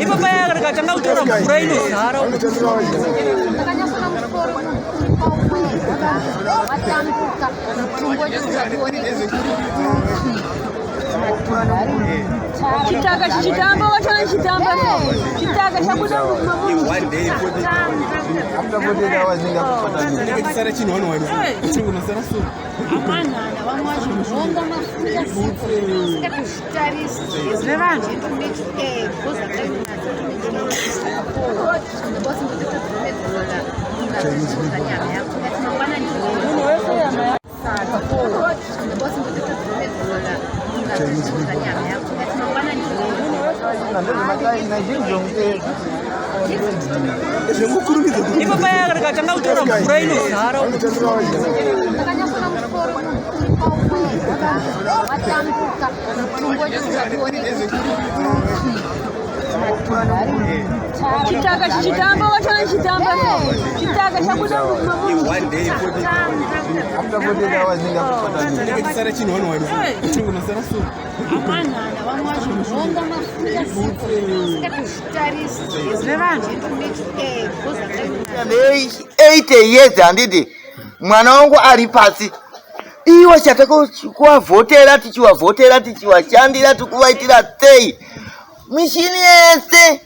Ipo paya rikatanga kutora mvura inozara. Chitaka chichitamba vachona chichitamba chitaka chabuda Amanana vamwe vachibvonga mafuta Ipo paya rikatanga kutora mvura inozara. Chitaka chichitamba vachona chichitamba chitaka chabuda Amanana vamwe vachibvonga mafuta Nei 80 years handiti mwana wangu ari pasi iwo chatakakuwavhotera tichiwavhotera tichiwashandira tikuvaitira sei mishini yese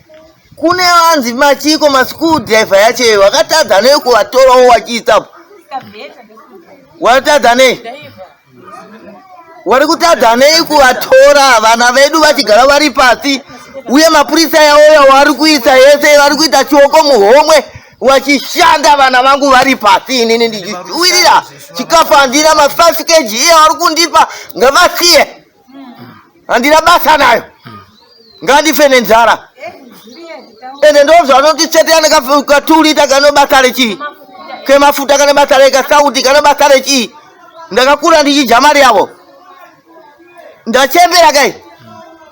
kune vanzi machiko maschool driver yacho iyo wakatadza nei kuvatorawo wachiisapo watadza nei wari kutadza nei kuvatora vana vedu vachigara vari pasi uye mapurisa yaoya wari kuisa yese vari kuita chioko muhomwe wachishanda vana vangu vari pasi inini ndichishuwirira chikafu handina ma5 kg iye vari kundipa ngavasiye handina basa nayo ngandife nenzara ende ndozvanotitsvetera nekatulita kanobasa rechii kemafuta kane basa rekasauti kane basa rechii ndakakura ndichidya mari yavo ndachembera kai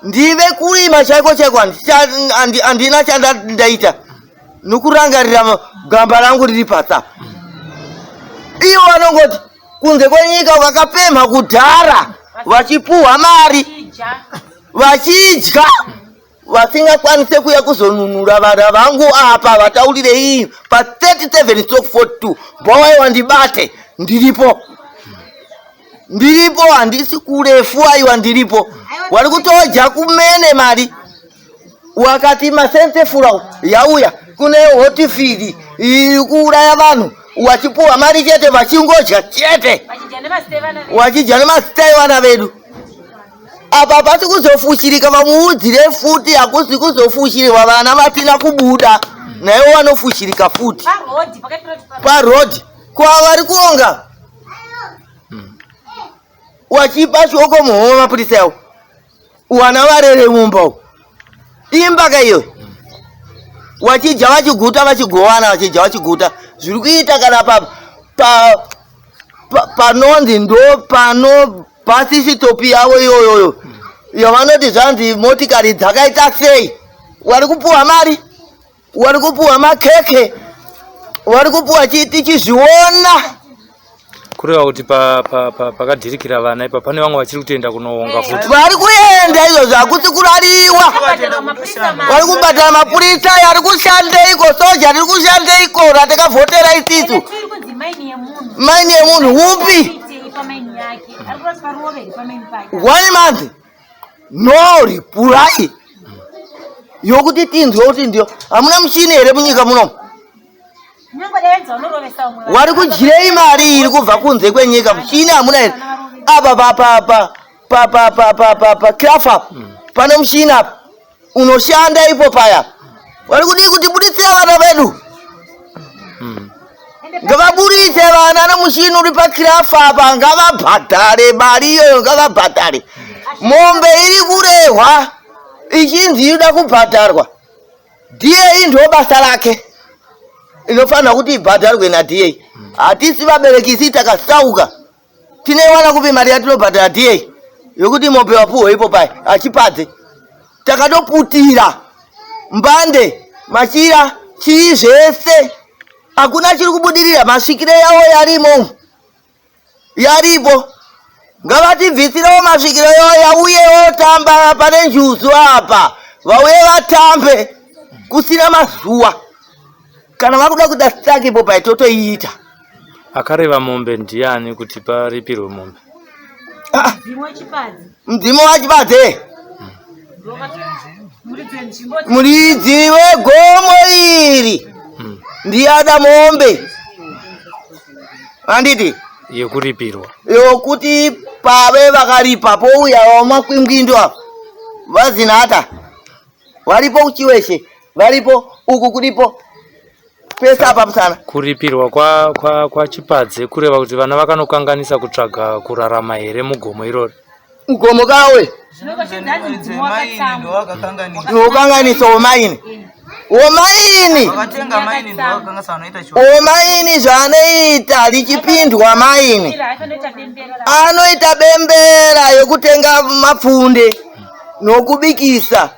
ndive kurima chaiko chaiko handina chandaita nokurangarira gamba rangu riri patsa ivo vanongoti kunze kwenyika vakapemha kudhara vachipuhwa mari vachidya vasingakwanise kuya kuzonunura vana vangu apa vataurirei pa 37 stroke 42 bhawai wandibate ndiripo ndiripo handisi kurefu aiwa ndiripo wari kutoja kumene mari wakati masensefura yauya kune hotifidi iri kuuraya vanhu wachipuwa mari chete vachingodya chete wachidya nemazita evana vedu apa pasi kuzofushirika vamuudzire futi hakusi kuzofushirwa vana vasina kubuda naivo vanofushirika futi parodhi kwavari kuonga wachipa chioko muhomwe mapurisa yawo wana varere mumba umu imba ka iyo wachidya vachiguta vachigowana vachidya vachiguta zviri kuita kana pa pa panonzi ndo pano pasisitopi yavo iyoyoyo yavanoti zvanzi motikari dzakaita sei wari kupuwa mari wari kupuwa makeke wari kupuwa chii tichizviona kureva kuti pakadhirikira pa, pa, pa vana ipa pane vamwe vachiri kutoenda kunoonga futi vari kuenda izvozvo hakusi kurariwa vari kubhadhara mapurisa ari kushandeiko soja riri kushandeiko ratakavhotera isisu maini yemunhu upi one month no ripurai yokuti tinzwe kuti ndiyo hamuna muchini here munyika munomu wari kudyirei mari iri kubva kunze kwenyika muchini hamuna here apa paclaf apa pane muchini apa unoshanda ipo paya wari kudii kuti buditsira vana vedu ngavaburitse vana nemushini uri pakirafu apa ngavabhadhare mari iyoyo ngavabhadhare mombe iri kurehwa ichinzi inoda kubhadharwa da ndo basa rake inofanira kuti ibhadharwe nada hatisi vabereki isi takasauka Tinoiwana kupi mari yatinobhadhara DA yokuti mombe wapuhwe ipo pai achipadze takatoputira mbande machira chii zvese hakuna chiri kubudirira masvikiro yavo yarimo yaripo ngavatibvisirewo masvikiro yavo yauyewo tamba pane njuzu apa. Vauye vatambe kusina mazuva. Kana vakuda kuita stuck ipo pai totoiita. Akareva mombe ndiani kuti paripirwe mombe? Ah. Mudzimu waChipadze. Muridzi wegomo iri ndiye ada mombe. Handiti? Yekuripirwa. Yokuti pave vakaripa pouya vamakwingwindo ava vazinata varipo kuchiweshe varipo uku kuripo pese apa musana. Kuripirwa kwa, kwa, kwa Chipadze kureva kuti vana vakanokanganisa kutsvaga kurarama here mugomo irori? Mugomo kawe ndokanganisa womaini womaini womaini zvaanoita richipindwa maini anoita bembera yekutenga mapfunde nokubikisa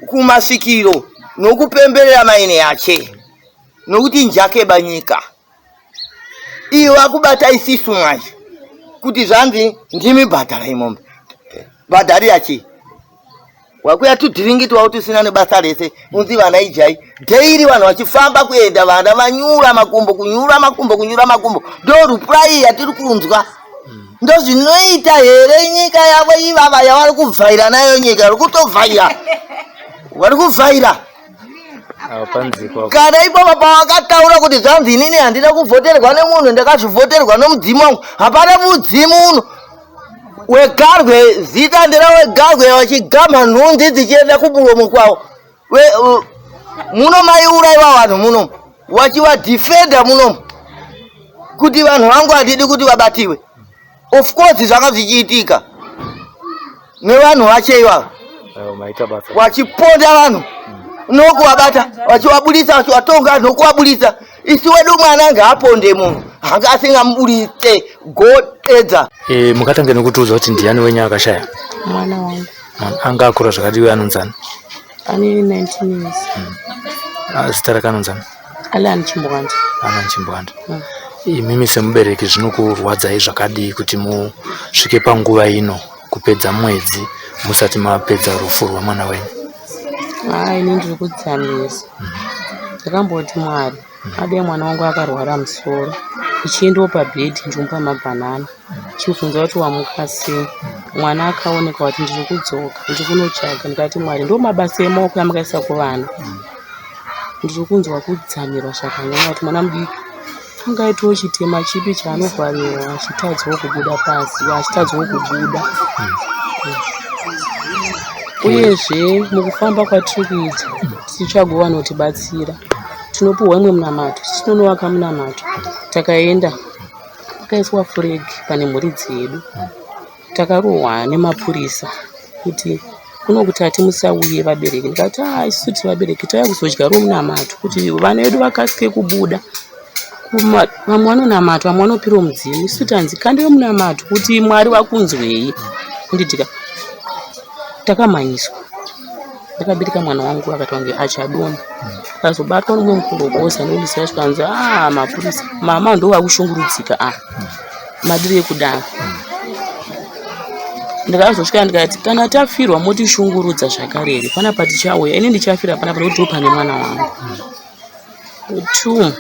kumasvikiro nokupemberera maini yache nokuti njake banyika Iwe akubata isisu manje kuti zvanzi ndimi bhadharai mombe bhadharira chii wakuya tudhiringi twauti usina nebasa rese unzi vana ijai dheiri vanhu vachifamba kuenda vana vanyura makumbo kunyura makumbo kunyura makumbo ndo rupurayi yatiri kunzwa ndozvinoita here nyika yavo ivava yavari kuvhaira nayo nyika vari kutovhaira vari kuvhaira Kana ipapo pawakataura kuti zvanzi inini handina kuvhoterwa nemunhu ndakazvivhoterwa nomudzimu wangu, hapana mudzimu uno wegarwe zita nderawegarwe vachigamha nhunzi dzichienda kumuromo kwavo muno maiuraiwa vanhu muno wachivadhifenda muno kuti vanhu vangu handidi kuti vabatiwe. Of course zvanga zvichiitika nevanhu vache ivava vachiponda vanhu nokuvabata vachivaburitsa vachivatonga nokuvaburitsa. Isu wedu mwana ngaaponde munhu hanga asingamuburitse godedza. E, mukatange nekutiudza kuti ndiani wenyu akashaya? Mwana wangu. Anga akura zvakadii anonzani? Ane 19 years. Ah, zita rake anonzani? Alan Chimbwanda. Alan Chimbwanda. Imimi semubereki zvinokurwadzai zvakadii kuti musvike panguva ino kupedza mwedzi musati mapedza rufu rwemwana wenyu? Haa ini ndiri kudzamisa. Ndakamboti Mwari adai mwana wangu akarwara musoro ndichiendawo pabhedhi ndichimupa mabhanana ndichimubvunza kuti wamuka sei. Mwana akaonekwa kuti ndiri kudzoka ndiri kunotsvaga ndikati Mwari ndo mabasa emaoko amakaisa kuvana. Ndiri kunzwa kudzamirwa zvakanyanya kuti mwana mudiki angaitawo chitema chipi chaanovharirwa achitadzawo kubuda pasi achitadzawo kubuda. Uyezve mukufamba kwatiri kuita tichitsvagawo vanotibatsira tinopiwa imwe munamato tinonovaka munamato takaenda pakaiswa furegi pane mhuri dzedu. Takarohwa nemapurisa kuti kuno kuti ati musauye vabereki ndikati haa isusu tiri vabereki tauya kuzodya romunamato kuti vana vedu vakasike kubuda. Vamwe vanonamata vamwe vanopira mudzimu isu tanzi kandai munamato kuti Mwari vakunzwei. Kunditika takamhanyiswa ndakabereka mwana wangu akaita kunge achadonha akazobatwa nomumwe mukorokoza nekuti zvikanzi aa mapurisa mama ndovakushungurudzika ava. Madire ekudaro ndakazosvika ndikati kana tafirwa motishungurudza zvakare here panapa tichauya ini ndichafira panapa nekuti ndopane mwana wangu two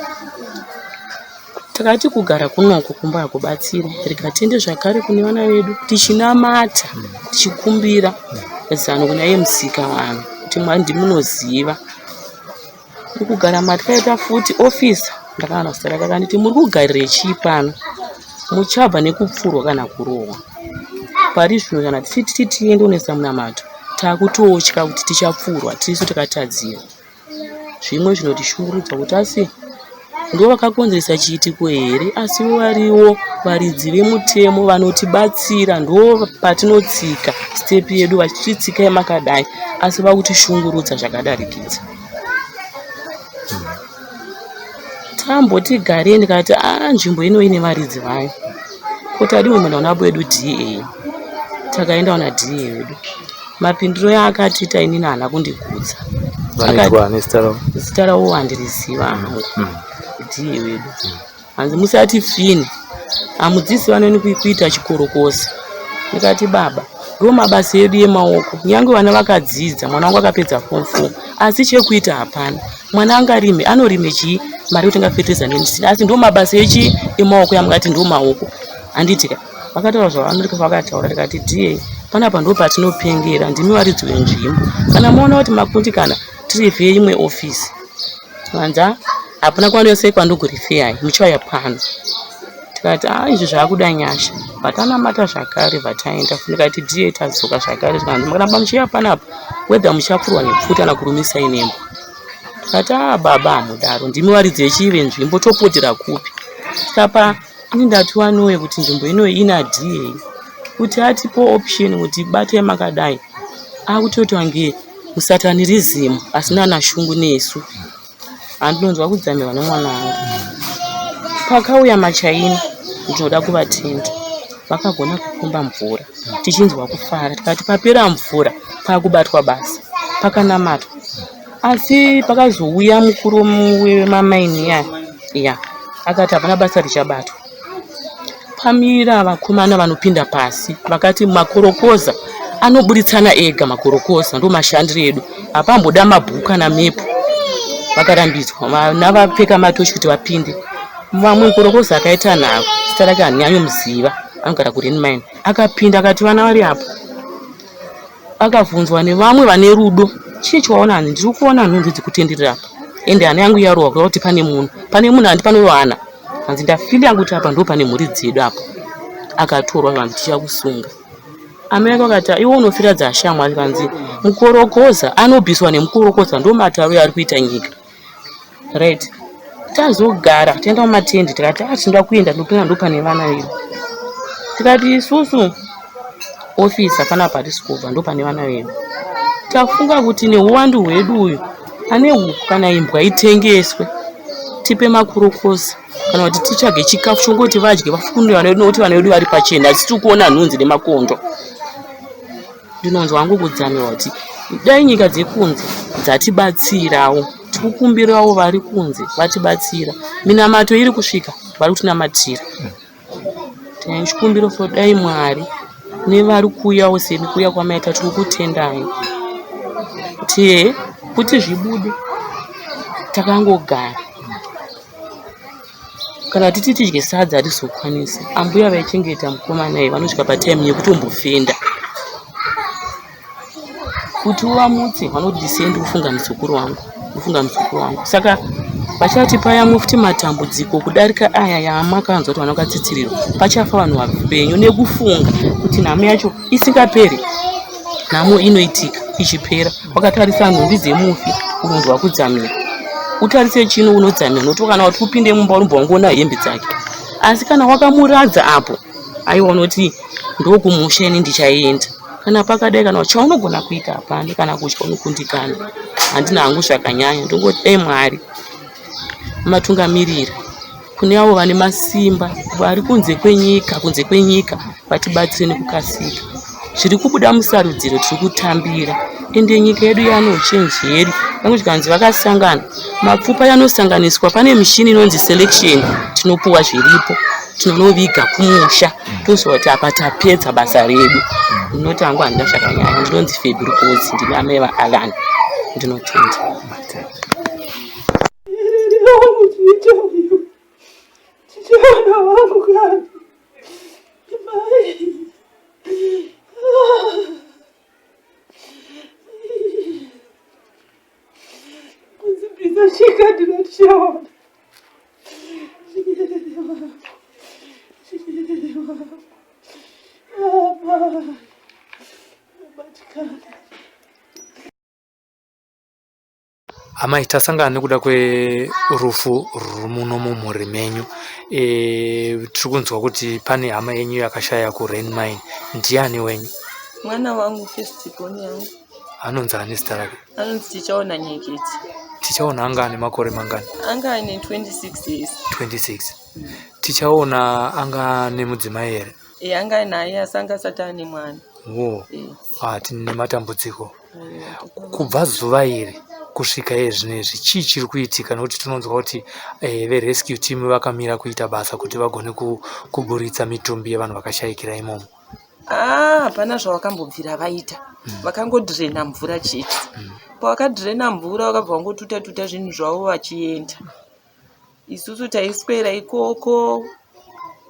takati kugara kunoko kumba hakubatsiri rikatende zvakare kune vana vedu tichinamata tichikumbira zano kuna iye musika vanhu kuti mwari ndimunoziva Mukugara matikaita futi officer ndakawana zita rake akanditi muri kugarire chii pano muchabva nekupfurwa kana kurohwa pari zvino kana tichiti tiende kunoisa munamato takutotya kuti tichapfurwa tirisu takatadzira zvimwe zvinotishungurudza kuti asi Ndivo vakakonzeresa chiitiko here asi variwo varidzi vemutemo vanotibatsira ndopatinotsika step yedu vachiti tsikai makadai asi vakutishungurudza zvakadarikidza. Tamboti garei ndikati aa nzvimbo ino ine varidzi vayo ko tadii kumboenda kuna baba wedu DA takaenda kuna DA wedu Mapindiro yaakatiita inini haana kundigutsa. Vanoitwa nezita ravo? Zita ravo handiriziva hangu. Ndiye wedu. Hanzi musati fini. Hamudzisi vanoni kuita chikorokosa. Ndikati baba. Ndo mabasa edu emaoko. Nyange vana vakadzidza, mwana wangu akapedza form 4 asi chekuita hapana. Mwana angarime, anorime chii? Mari yekutenga fertilizer ndisina. Asi ndo mabasa echii emaoko yamungati ndo maoko. Handiti ka? Vakataura zvavanoti vakataura tikati DA panapa ndo patinopengera, ndimi varidzi venzvimbo. Kana maona kuti makundikana, tirivhei imwe ofisi. Vanza hapana kwanose kwandogurifeyai muchauya pano. Tikati ah izvi zvakuda nyasha. Vatanamata zvakare vataenda ndikati DA tadzoka zvakare tikanzi makaramba muchiuya panapa whether muchapfurwa nepfuti kana kurumisai nembwa. Tikati ah baba hamudaro ndimi varidzi vechii venzvimbo topotera kupi. Tikapa ini ndati wanoe kuti nzvimbo inoyi ina DA kuti atipo option kuti batai makadai akutoti wange musatanirism asina na shungu nesu. Handinonzwa kudzamirwa nemwana wangu. Pakauya machaina ndinoda kuvatenda vakagona kupomba mvura tichinzwa kufara tikati papera mvura pakubatwa basa pakanamatwa asi pakazouya mukuru wemamaini ya ya akati hapana basa richabatwa pamira vakomana vanopinda pasi vakati makorokoza anoburitsana ega makorokoza ndo mashandiro edu hapamboda mabhuku kana mepu vakarambidzwa vana vapfeka matochi kuti vapinde vamwe mukorokoza akaita nharo zita rake handinyanyomuziva anogara kuRen Mine akapinda akati vana vari apo akabvunzwa nevamwe vane rudo chii chawaona hanzi ndiri kuona nhunzi dzikutenderera apa ende hana yangu yarohwa kureva kuti pane munhu pane munhu handi panorohana hanzi ndafili yangu kuti apa ndo pane mhuri dzedu apa akatorwa vanzi tichakusunga amai ake vakati iwe unofira dzashamwari kanzi mukorokoza anobviswa nemukorokoza ndo mataro ari kuita nyika right tazogara taenda mumatendi tikati ah tinoda kuenda tinopinda ndo pane vana vedu tikati isusu ofisi hapana patisi kubva ndo pane vana vedu tafunga kuti neuwandu hwedu uyu ane huku kana imbwa itengeswe tipe makurokoza kana kuti titsvage chikafu chongoti vadye vafunde vana vedu nokuti vana vedu vari pachena asi tiri kuona nhunzi nemakondo ndinonzwa hangu kudzamirwa kuti dai nyika dzekunze dzatibatsirawo tikukumbirawo vari kunze vatibatsira minamato iri kusvika vari kutinamatira tine chikumbiro so dai mwari nevari kuuyawo semi kuuya kwamaita tiri kutendai kuti kuti zvibude takangogara kana titi tidye sadza hatizokwanisi ambuya vaichengeta mukomana iyi vanosvika patime yekutombofenda kuti uvamutse vanoti ndisiye ndikufunga muzukuru wangu ndikufunga muzukuru wangu saka vachati payamwe futi matambudziko kudarika aya yaamakanzwa kuti vanhu vakatsitsirirwa pachafa vanhu vapenyu nekufunga kuti nhamo yacho isingaperi nhamo inoitika ichipera wakatarisa nhumbi dzemufi unonzwa kudzamira utarise chino unodzamira nokuti kana kuti upinde mumba unobva wangoona hembe dzake asi kana wakamuradza apo aiwa unoti ndokumusha ini ndichaenda kana pakadai kana chaunogona kuita hapana kana kutya unokundikana handina hangu zvakanyanya ndongoti dai mwari matungamirira kune avo vane masimba vari kunze kwenyika kunze kwenyika vatibatsire nekukasika zviri kubuda musarudziro tiri kutambira ende nyika yedu yane uchenjeri vangu zvikanzi vakasangana mapfupa yanosanganiswa pane mishini inonzi selection tinopuwa zviripo tinonoviga kumusha toziva kuti apa tapedza basa redu ndinoti hangu handina zvakanyanya ndinonzi Febi Rukozi ndine amai vaAlan ndinotenda. Tichaona wangu kani mai kudzibvisa chika ndinotichaona chinyerere wangu chinyerere wangu amai ndabatikana. Amai tasangana nekuda kwerufu ruri muno mumhuri menyu. E, tiri kunzwa kuti pane hama yenyu yakashaya kuRen Mine. Ndiani wenyu? Mwana wangu first born yangu. Anonzi ani zita rake? Anonzi Tichaona Nyeketi. Tichaona anga ane makore mangani? Anga ane 26 years. 26. Tichaona anga ane mudzimai here? Eh, anga anaye asi anga asati ane mwana. Wo. Ah, tine matambudziko. Kubva zuva iri kusvika iye zvino izvi chii chiri kuitika nekuti tinonzwa kuti eh, verescue team vakamira kuita basa kuti vagone kuburitsa mitumbi yevanhu vakashayikira imomo. Haa hapana zvavakambobvira vaita. Vakangodhirena mvura chete. Pavakadhirena mvura vakabva vangotuta tuta zvinhu zvavo vachienda. Isusu taiswera ikoko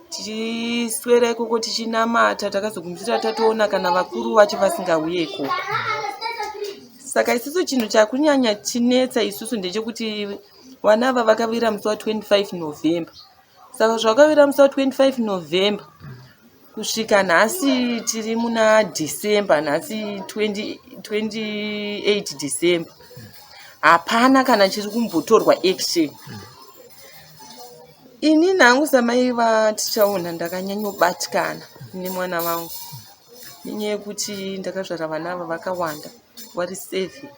tichiswera ikoko tichinamata takazogumisira tatoona kana vakuru vacho vasingauye ikoko. Saka isusu chinhu chakunyanya chinetsa isusu ndechekuti vana ava vakavira musi wa 25 November. Saka zvavakavira musi wa 25 November kusvika nhasi tiri muna December nhasi 20, 28 December hapana kana chiri kumbotorwa action. Ini hangu samai vaTichaona ndakanyanyobatikana nemwana vangu nenyaya yekuti ndakazvara vana ava vakawanda vari seven.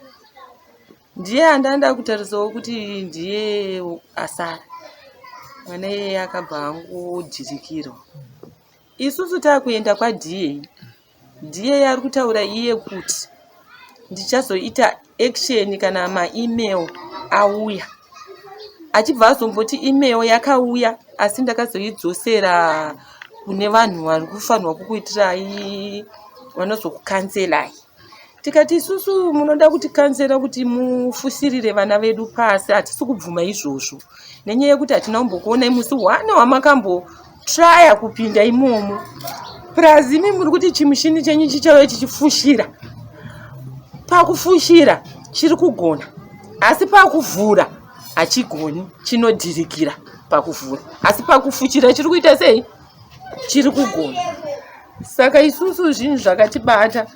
Ndiye andanda kutarisawo kuti ndiye asara. Mwana iyeye akabva angodhirikirwa. Isusu takuenda kwaDA. DA ari kutaura iye kuti ndichazoita action kana maemail auya. Achibva azomboti email yakauya asi ndakazoidzosera kune vanhu vari kufanirwa kukuitirai vanozokukanzelai. Tikati isusu munoda kutikanzera kuti mufusirire vana vedu pasi hatisi kubvuma izvozvo nenyaya yekuti hatina kumbokuonai musi one wamakambotraya kupinda imomo plus imi muri kuti chimushini chenyu chichauya chichifushira pakufushira chiri kugona asi pakuvhura hachigoni chinodhirikira pakuvhura asi pakufushira chiri kuita sei chiri kugona Saka isusu zvinhu zvakatibata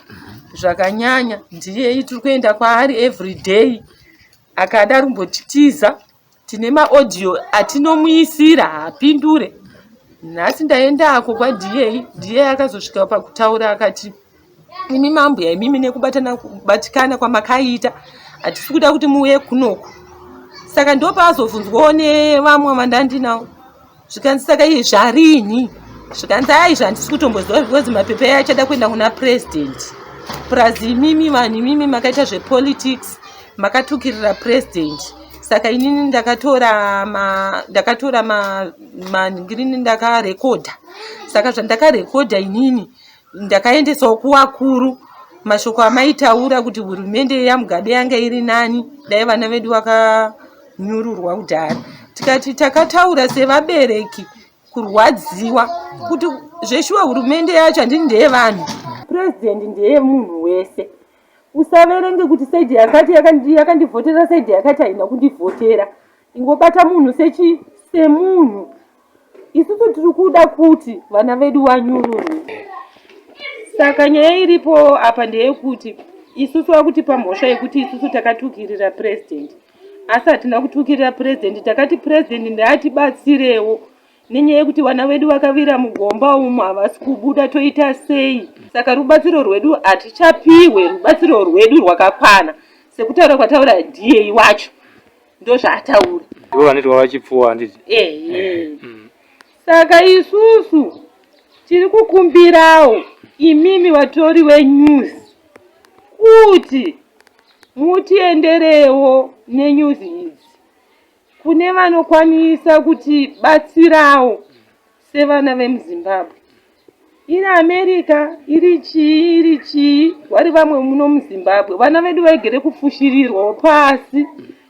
zvakanyanya ndiyei tiri kuenda kwaari everyday akada ari kumbotitiza tine maaudio atinomuisira haapindure nhasi ndaendako kwaDA DA akazosvika pakutaura akati imi mambuya imimi nekubatana kubatikana kwamakaita hatisi kuda kuti muuye kunoku saka ndopaazobvunzwawo nevamwe vandandinawo zvikanzi saka iye zvarini zvikanzi ai zvandisi kutomboziva because mapepa iye achada kuenda kuna president plus imimi vanhu imimi makaita zvepolitics makatukirira president saka inini ndakatora ma, ndakatora manhingirini ma ndakarekodha saka zvandakarekodha inini ndakaendesawo kuvakuru mashoko amaitaura kuti hurumende yamugabe yanga iri nani dai vana vedu vakanyururwa kudhara tikati takataura sevabereki kurwadziwa kuti zveshuwa hurumende yacho handini ndeyevanhu president ndeyemunhu wese usaverenge kuti saidi yakati yakandivhotera saidi yakati haina kundivhotera ingobata munhu sechi semunhu Isusu tiri kuda kuti vana vedu vanyururwe. Saka nyaya iripo apa ndeyekuti isusu vakutipa mhosva yekuti isusu takatukirira president asi hatina kutukirira president takati president ndaatibatsirewo nenyaya yekuti vana vedu vakavira mugomba umu havasi kubuda toita sei saka rubatsiro rwedu hatichapihwe rubatsiro rwedu rwakakwana sekutaura kwataura da wacho ndozvaataura ndivo vanoitwa vachipfuwa handiti ehe Saka isusu tiri kukumbirawo imimi vatori venews kuti mutienderewo nenews idzi kune vanokwanisa kutibatsirawo sevana vemuZimbabwe. Iri America, iri chii, iri chii, vari vamwe muno muZimbabwe, vana vedu vaigere kufushirirwawo pasi.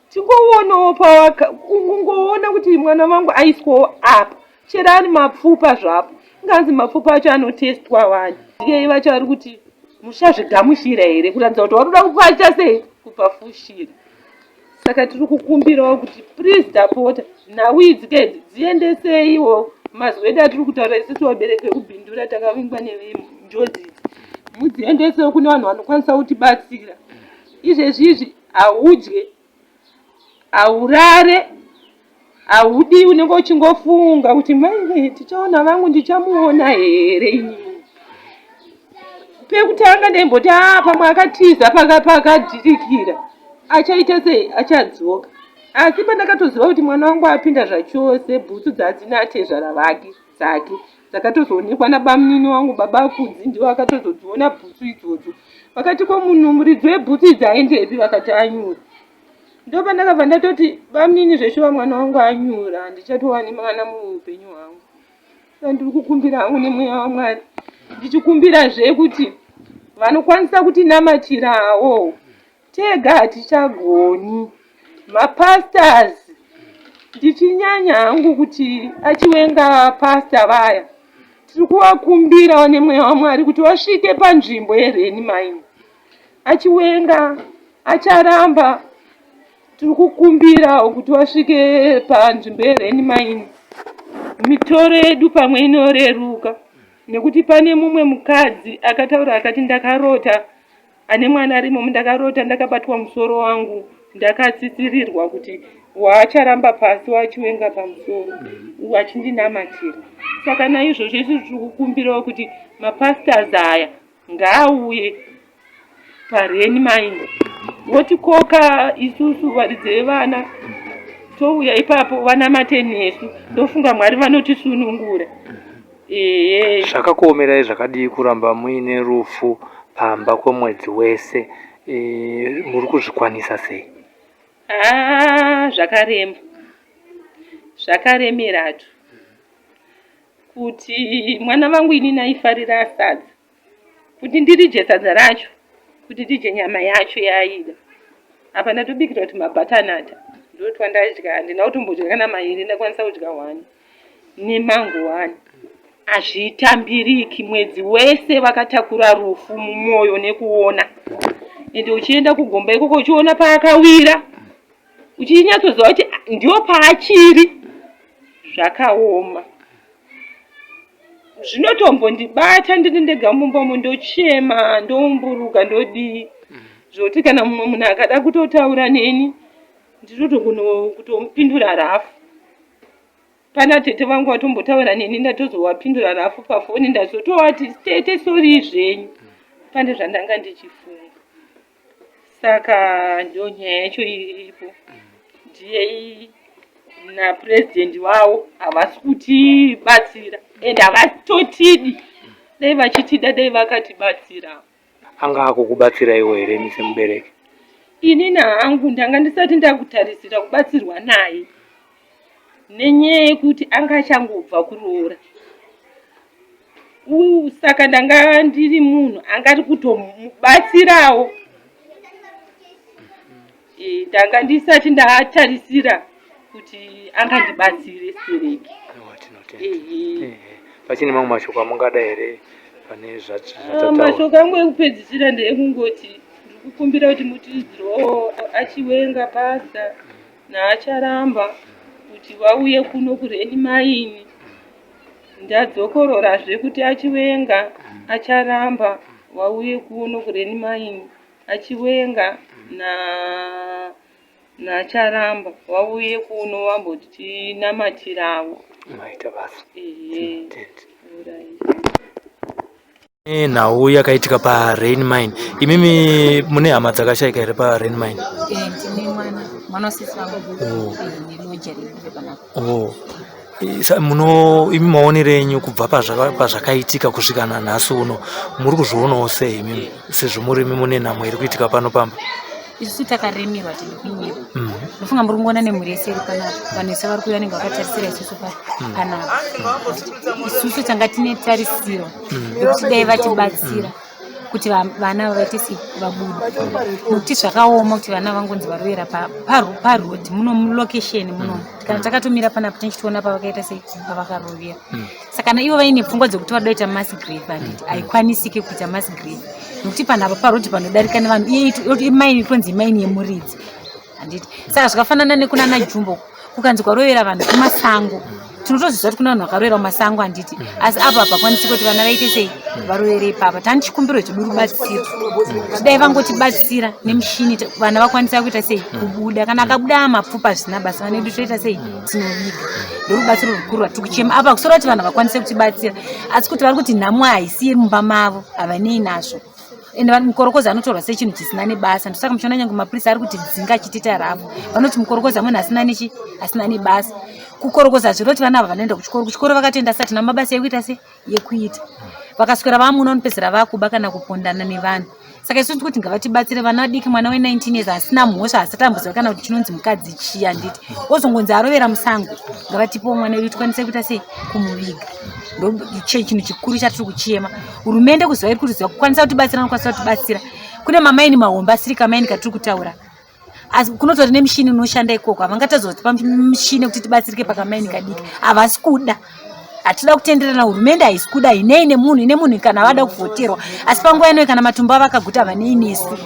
Tingoonawo pawaka, ungoona kuti mwana wangu aiswawo apa, chero ari mapfupa zvapo, inganzi mapfupa acho anotestwa wani. Ndiye vacho vari kuti muchazvigamuchira here kuratidza kuti wakuda kupaita sei, kupafushira. Saka tiri kukumbirawo kuti please tapota nhau idzi ke idzi dziendeseiwo mazwi edu atiri kutaura isusu vabereki vekubhindura takavingwa nenjodzi idzi mudziendesewo kune vanhu vanokwanisa kutibatsira izvezvi izvi haudye haurare haudi unenge uchingofunga kuti mai tichaona vangu ndichamuona here inini pekutanga ndaimboti a ah, pamwe akatiza pakadhirikira achaita sei achadzoka asi pandakatoziva kuti mwana wangu apinda zvachose bhutsu dzadzina atezvara vake dzake dzakatozoonekwa nabamunini wangu baba kudzi ndivo akatozodziona bhutsu idzodzo vakati ko munhu muridzi webhutsu idzi aendepi vakati anyura Ndopandakabva ndatoti bamnini zveshuwa mwana wangu anyura handichatowani mwana muupenyu hwangu. Saka ndiri kukumbira hangu nemweya waMwari. Ndichikumbirazve kuti vanokwanisa kutinamatirawo tega hatichagoni. Mapastors ndichinyanya hangu kuti achiwenga pastor vaya tiri kuvakumbirawo nemweya waMwari kuti vasvike panzvimbo yeReni Mine. Achiwenga acharamba tiri kukumbirawo kuti vasvike panzvimbo yeReni Mine. Mitoro yedu pamwe inoreruka nekuti pane mumwe mukadzi akataura akati ndakarota ane mwana arimo ndakarota ndakabatwa musoro wangu ndakatsitsirirwa kuti waacharamba pasi wachiwenga pamusoro wachindinamatira saka naizvozvo isu tiri kukumbirawo kuti mapastors aya ngaauye pareni mine votikoka isusu varidzi vevana touya ipapo vanamate nesu ndofunga mwari vanotisunungura ehe Zvakakuomerai zvakadii kuramba muine rufu pamba kwemwedzi wese? E, muri kuzvikwanisa sei? Haa zvakarema zvakaremeratu kuti mwana vangu inini aifarira sadza kuti ndirije sadza racho kuti ndidye nyama yacho yaaida apa ndatobikirwa kuti mabhatanata ndotwandadya handina kutombodya kana mairi ndakwanisa kudya one nemango one hazvitambiriki mwedzi wese vakatakura rufu mumwoyo nekuona ende uchienda kugomba ikoko uchiona paakawira uchinyatsoziva kuti ndiwo paachiri zvakaoma zvinotombondibata ndiri ndega mumba umo ndochema ndoumburuka ndodii zvokuti kana mumwe munhu akada kutotaura neni ndinotogona kutomupindura rafu pana tete vangu vatombotaura neni ndatozovapindura rafu pafoni ndazotovati tete sori zvenyu pane zvandanga ndichifunga saka ndo nyaya yacho iripo ndiye napurezidendi wavo havasi kutibatsira and havatotidi dai vachitida dai vakatibatsira Anga akukubatsiraiwo here imi semubereki? Inini hangu ndanga ndisati ndakutarisira kubatsirwa naye nenyaya yekuti anga achangobva kuroora saka ndanga ndiri munhu angari kutomubatsirawo e, ndanga ndisati ndatarisira kuti angandibatsire stereki. Pachine mamwe mashoko amungada here pane zvatataura? Mashoko angu ekupedzisira ndeekungoti ndiri kukumbira kuti mutiidzirewo achiwenga pasta naacharamba kuti vauye kuno kureni maini ndadzokororazve kuti achiwenga acharamba vauye kuno kureni maini achiwenga na naCharamba vauye kuno vambotinamatirawo. Maita basa. Ehe. Nhau yakaitika parain mine imimi mune hama dzakashaika here parain mine? Eh, ndine mwana mwana wasisi vangu Oh. Eh, neloja riri panapa Oh. Muno imi maonero enyu kubva pazvakaitika kusvika nanhasi uno muri kuzvionawo sei imimi sezvo muri imi mune nhamo iri kuitika pano pamba? Isusu takaremerwa tiri kunyepa. Ndofunga muri kungoona nemhuri yese iri panapa vanhu vese vari kuuya vanenge vakatarisira isusu panapa. Isusu tanga tine tarisiro yekuti dai vatibatsira kuti vana ava vaite sei vabude nokuti zvakaoma kuti vana vangonzi varovera paroad muno mulocation muno kana takatomira panapa tichitoona pavakaita sei pavakarovera saka kana ivo vaine pfungwa dzekuti vada kuita mass grave handiti haikwanisike kuita mass grave nokuti panapa paroad panodarika nevanhu iye imaini itonzi imaini yemuridzi handiti saka zvakafanana nekunana jumbo kukanzi kwarovera vanhu kumasango tinotoziva kuti kune vanhu vakarovera kumasango handiti asi apa hapakwanisi kuti vana vaite sei varovere ipapa tani chikumbiro chedu rubatsiro kuti dai vangotibatsira nemushini vana vakwanisa kuita sei kubuda kana akabuda mapfupa zvisina basa vana vedu toita sei tinoviga ndorubatsiro rukuru rwatiri kuchema apa kusora kuti vanhu vakwanise kutibatsira asi kuti vari kuti nhamo haisi iri mumba mavo havanei nazvo ende mukorokoza anotorwa sechinhu chisina nebasa ndosaka muchiona nyange mapurisa ari kutidzinga achitiita rafu vanoti mukorokoza munhu asina nechi asina nebasa kukorokoza zviro kuti vana ava vanoenda kuchikoro kuchikoro vakatoenda sa tina mabasa ekuita se yekuita vakaswera vamuno vanopedzisira vakuba kana kupondana nevanhu. Saka isu tikuti ngavatibatsire vana vadiki, mwana we19 years asina mhosva, asati amboziva kana kuti chinonzi mukadzi chii, handiti ozongonzi arovera musango. Ngavatipewo mwana wedu tikwanise kuita sei kumuviga. Ndo chinhu chikuru chatiri kuchema. Hurumende kuziva iri kuziva kukwanisa kutibatsira, anokwanisa kutibatsira. Kune mamaini mahombe asiri kamaini katiri kutaura, asi kunotori nemishini inoshanda ikoko. Havangatadzotipa mishini yekuti tibatsirike pakamaini kadiki. Havasi kuda, hatida kutenderana. Hurumende haisi kuda, inei nemunhu ine munhu kana vada kuvhoterwa, asi panguva inoyi kana matumbu avo akaguta havanei nesu.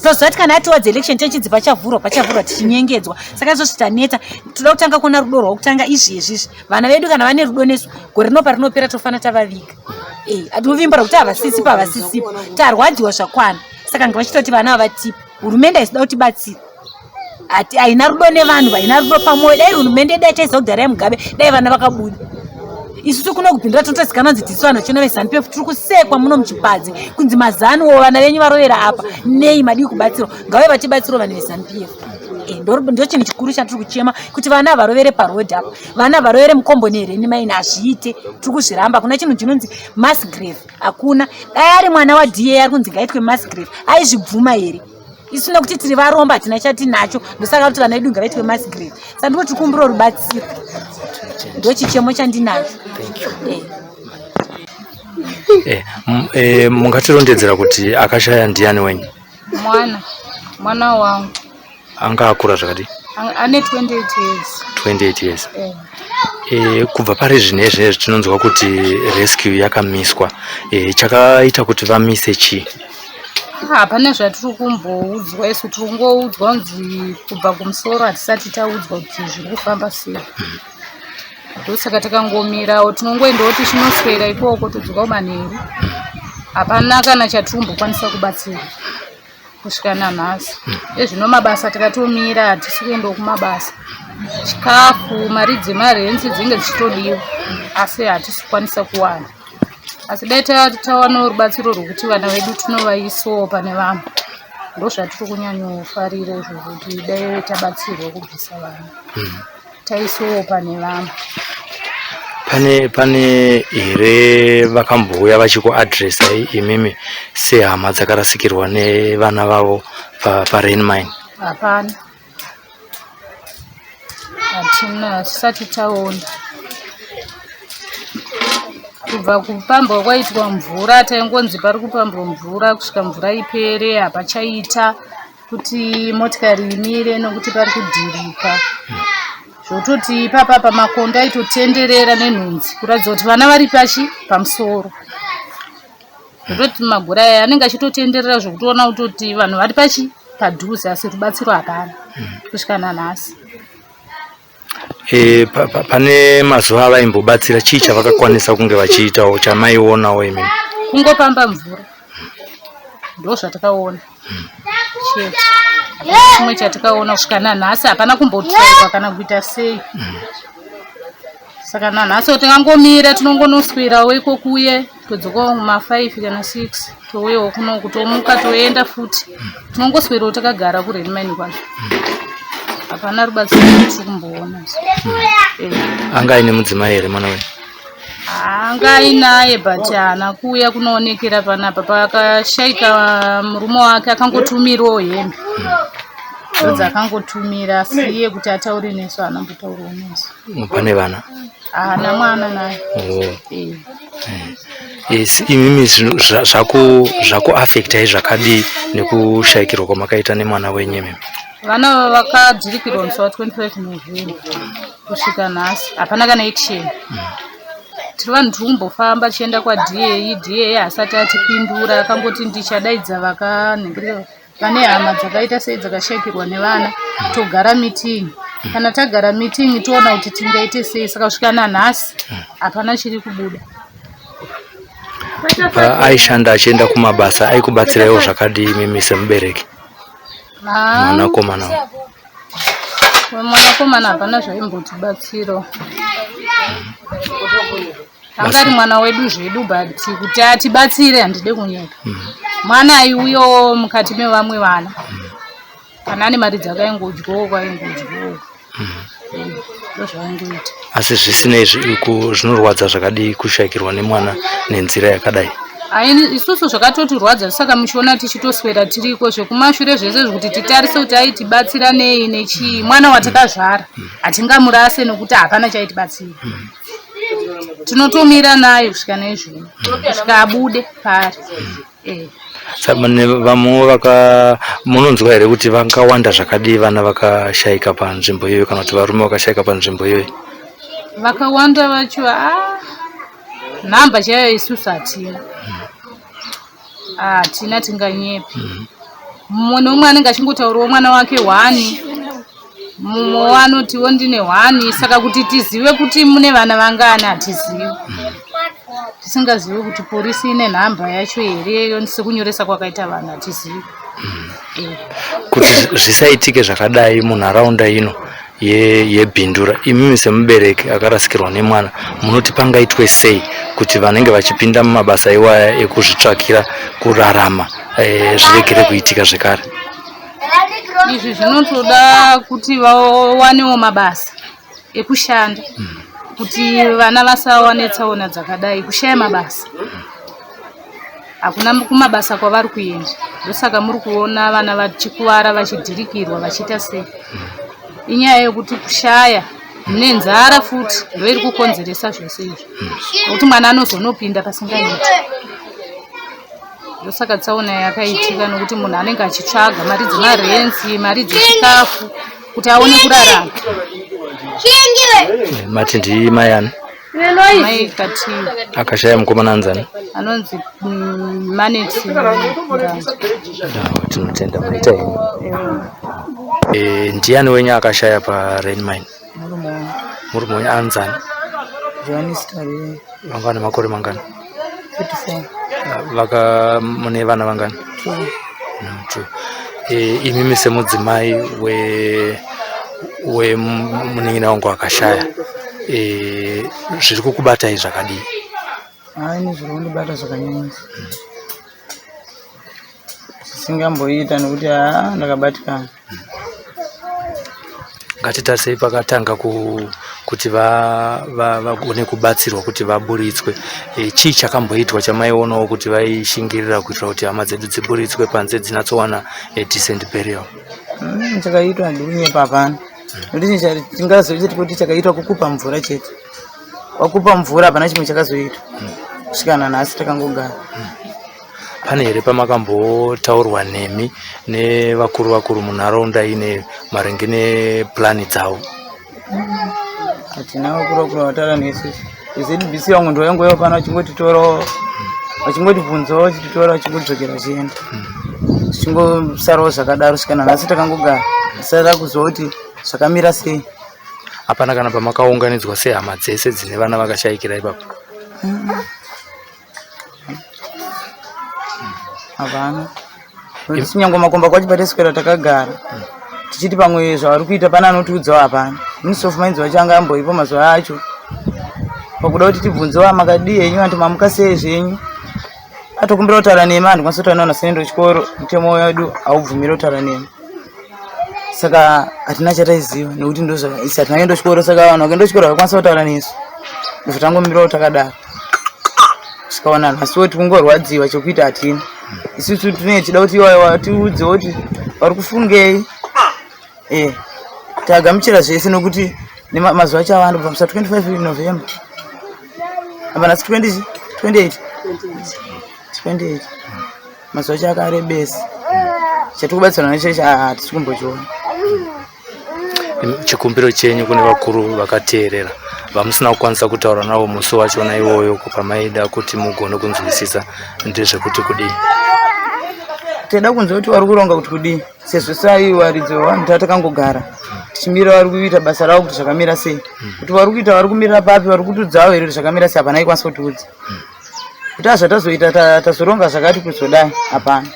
Toziva kuti kana atiwadza election techidzi pachavhurwa, pachavhurwa tichinyengedzwa. Saka izvozvo taneta, toda kutanga kuona rudo rwakutanga izvezvizvi. Vana vedu kana vane rudo nesu, gore rinopa rinopera tofana tavaviga. Atovimba rekuti havasisipo, havasisipo, tarwadziwa zvakwana. Saka ngavachitoti vana vavatipe. Hurumende haisida kutibatsira, haina rudo nevanhu, haina rudo pamwoyo. Dai hurumende dai taiziva kudhara yaMugabe, dai vana vakabuda. Isusu kuno kupindura tinotozikanwa kunzi tisu vanhu vachena veZANU PF. Tiri kusekwa muno muchipadze kunzi maZANUwo, vana venyu varovera apa, nei madii kubatsirwa? Ngave vatibatsirwa vanhu veZANU PF. Ndo chinhu chikuru chatiri kuchema, kuti vana varovere parodhi apa, vana varovere mukomboni here nemaini? Hazviite, tiri kuzviramba. Kuna chinhu chinonzi mass grave? Hakuna. Dai ari mwana waDA ari kunzi ngaitwe mass grave, aizvibvuma here? Isu nekuti tiri varomba hatina chatinacho, ndosaka kuti vana vedu ngavaitwe mass grave. Saka ndiko tiri kumbira rubatsiro, ndo chichemo chandinacho. Mungatirondedzera kuti akashaya ndiani wenyu? Mwana wangu. Anga akura zvakadii? Ane 28 years. 28 years. Kubva pari zvino izvezvi tinonzwa kuti rescue yakamiswa. Chakaita kuti vamise chii? Hapana zvatiri kumboudzwa isu, tiri kungoudzwa kunzi kubva kumusoro hatisati taudzwa kuti zviri kufamba sei. Ndosaka takangomirawo, tinongoendawo tichinoswera ikoko, todzoka kumanheru. Hapana kana chatiri kumbokwanisa kubatsira kusvika nanhasi. Ezvino mabasa takatomira, hatisi kuendawo kumabasa. Chikafu, mari dzemarensi dzinenge dzichitodiwa, asi hatisi kukwanisa kuwana. Asi dai tawanawo rubatsiro rwekuti vana vedu tinovaisawo pane vamwe, ndozvatiri kunyanyofarira izvozvo, kuti dai tabatsirwa kubvisa vana taisawo pane vamwe. Pane here vakambouya vachikuadresai imimi sehama dzakarasikirwa nevana vavo paRain Mine? Hapana, hatina, tisati taona. Kubva kupambwa kwaitwa mvura, taingonzi pari kupambwa mvura, kusvika mvura ipere hapachaita kuti motikari imire nokuti pari kudhirika, zvototi ipapa pamakondo aitotenderera nenhunzi kuratidza kuti vana vari pachi pamusoro, zvototi magura aya anenge achitotenderera zvokutoona kutoti vanhu vari pachi padhuze, asi rubatsiro hapana kusvika nanhasi. Pane mazuva avaimbobatsira, chii chavakakwanisa kunge vachiitawo chamaionawo imimi? Kungopamba mvura, ndo zvatakaona chete. Chimwe chatikaona kusvika nanhasi hapana kumbotsvairwa kana kuita sei. Saka nanhasi tingangomira, tinongonoswerawo ikokuye, todzokawo kuma5 kana 6, touyawo kunoku, tomuka toenda futi. Tinongoswerawo takagara kuRain Mine kwacho, hapana rubatsiro rwatiri kumboona. Anga aine mudzimai here mwana wenyu? Anga ainaye, but haana kuuya kunoonekera panapa. Pakashaika murume wake akangotumirawo hembe, ndodza akangotumira, asi iye kuti ataure nesu haana kumbotaurawo nesu. Pane vana? Haana mwana naye. Oh. Eh. Yes, imimi zvakuafectai zvakadii nekushayikirwa kwamakaita nemwana wenyu imimi? Vana vakadhirikirwa musi wa25 November, kusvika nhasi hapana kana action. Tiri vanhu tiri kumbofamba tichienda kwaDA, DA haasati atipindura, akangoti ndichadaidza vakanhingirira vane hama dzakaita sei dzakashayikirwa nevana, togara meeting. Kana tagara meeting toona kuti tingaite sei. Saka kusvika nanhasi hapana chiri kubuda. Aishanda achienda kumabasa, aikubatsiraiwo zvakadii imimi semubereki, mwanakomana? Mwanakomana hapana zvaimbotibatsirawo. Anga ari mwana wedu zvedu, but kuti atibatsire, handide kunyepa, mwana aiuyawo mukati mevamwe vana. Kana ane mari dzakaingodyawo, kwaingodyawo, ndozvaingoita. Asi zvisinei, zvinorwadza zvakadii kushayikirwa nemwana nenzira yakadai? Aini isusu zvakatotirwadza saka muchiona tichitoswera tiriko zvekumashure zvese zvekuti titarise kuti aitibatsira nei nechii mwana watakazvara hatingamurase nokuti hapana chaitibatsira tinotomira naye kusvika neizvino kusvika abude paari eh. Vamwe vaka munonzwa here kuti vakawanda zvakadii vana vakashaika panzvimbo iyoyo kana kuti varume vakashaika panzvimbo iyoyo? Vakawanda vacho ah, nhamba chaiyo isusu hatina hatina tinganyepi mumwe neumwe anenge achingotaurawo mwana wake hwani mumwe anotiwo ndine hwani saka kuti tizive kuti mune vana vangani hatizivi tisingazivi kuti porisi ine nhamba yacho here sekunyoresa kwakaita vanhu hatizivi eh. Kuti zvisaitike zvakadai munharaunda ino yebhindura ye imimi semubereki akarasikirwa nemwana munoti pangaitwe sei kuti vanenge vachipinda mumabasa iwaya ekuzvitsvakira kurarama e, zviregere kuitika zvekare? Izvi zvinotoda kuti vawanewo mabasa ekushanda kuti vana vasawane tsaona dzakadai kushaya mabasa hakuna kumabasa kwavari kuenda ndosaka muri kuona vana vachikuvara vachidhirikirwa vachiita sei inyaya yekuti kushaya nenzara futi ndoiri kukonzeresa zvese izvi nokuti mwana anozonopinda pasingaiti ndosaka tsaona yakaitika nokuti munhu anenge achitsvaga mari dzemarenzi mari dzechikafu kuti aone kurarama. Mati ndimai ani? Mai Katiyo. Akashaya mukomana anzani? Anonzi Manex Ngandi. Tinotenda maita henyu. Eh, ndiani wenyu akashaya paRain Mine? Murume wangu. Murume wenyu anzani? Johannes Tarire. Vanga vane makore mangani? 34. Vaka mune vana vangani? 2. No, 2. E, imimi semudzimai we wemunin'ina wangu akashaya e, zviri kukubatai zvakadii? Hayi, ini zviri kundibata zvakanyanyisa zvisingamboita nekuti haa ndakabatikana. Ngatitarisei pakatanga kuti vagone kubatsirwa kuti vaburitswe. E, chii chakamboitwa chamaionawo kuti vaishingirira kuitira kuti hama dzedu dziburitswe panze dzinatsowana e, decent burial? Chakaitwa ndikunyepa hapana nekuti tingazoiti kuti chakaitwa kukupa mvura chete wakupa mvura hapana chimwe chakazoitwa kusvika nanhasi takangogara. Pane here pamakambotaurwa nemi nevakuru vakuru munharaunda ine maringe neplani dzavo? Hatina vakuru vakuru vataura nesu. ZBC vamwe ndo vaingouya pano vachingotitorawo vachingotibvunzawo vachititora vachingodzokera vachienda tichingosarawo zvakadaro svika nanhasi takangogara tisada kuziva kuti zvakamira sei. Hapana kana pamakaunganidzwa sehama dzese dzine vana vakashaikira ipapo? Hapana. Kunyangwe makomba kwacho pataswera takagara tichiti pamwe zvavari kuita pana anotiudzawo hapana. Minister of Mines wacho anga amboipo mazuva acho pakuda kuti tibvunzewo makadii henyu anti mamuka sei zvenyu atokumbira kutaura nemi handikwanisa kutaura nawo nasine chikoro mutemo wedu haubvumiri kutaura nemi saka hatina chataiziva nekuti ndozvaisi hatina kuenda chikoro saka vanhu vakaenda chikoro vakakwanisa kutaura nesu ndobva tangomirawo takadaro tikaona nhasi wo tikungorwadziwa chekuita hatina isusu tinenge tichida kuti tiudzewo kuti vari kufungei e tagamuchira zvese nokuti mazuva acho awanda kubva musa 25 November apa nhasi 20 28 28 mazuva acho akarebesa chatiri kubatsirana nacho hatisi kumbochiona. Chikumbiro chenyu kune vakuru vakateerera vamusina kukwanisa kutaura navo musi wachona iwoyo pamaida kuti mugone kunzwisisa ndezvekuti kudii? Tinoda kunzwa kuti vari kuronga kuti kudii sezvo sai varidzi vevanhu taa takangogara tichimirira vari kuita basa ravo kuti zvakamira sei kuti vari kuita vari kumirira papi vari kutiudzawo here kuti zvakamira sei hapana aikwanisa kutiudza kuti azvatazoita tazoronga zvakati kuzodai hapana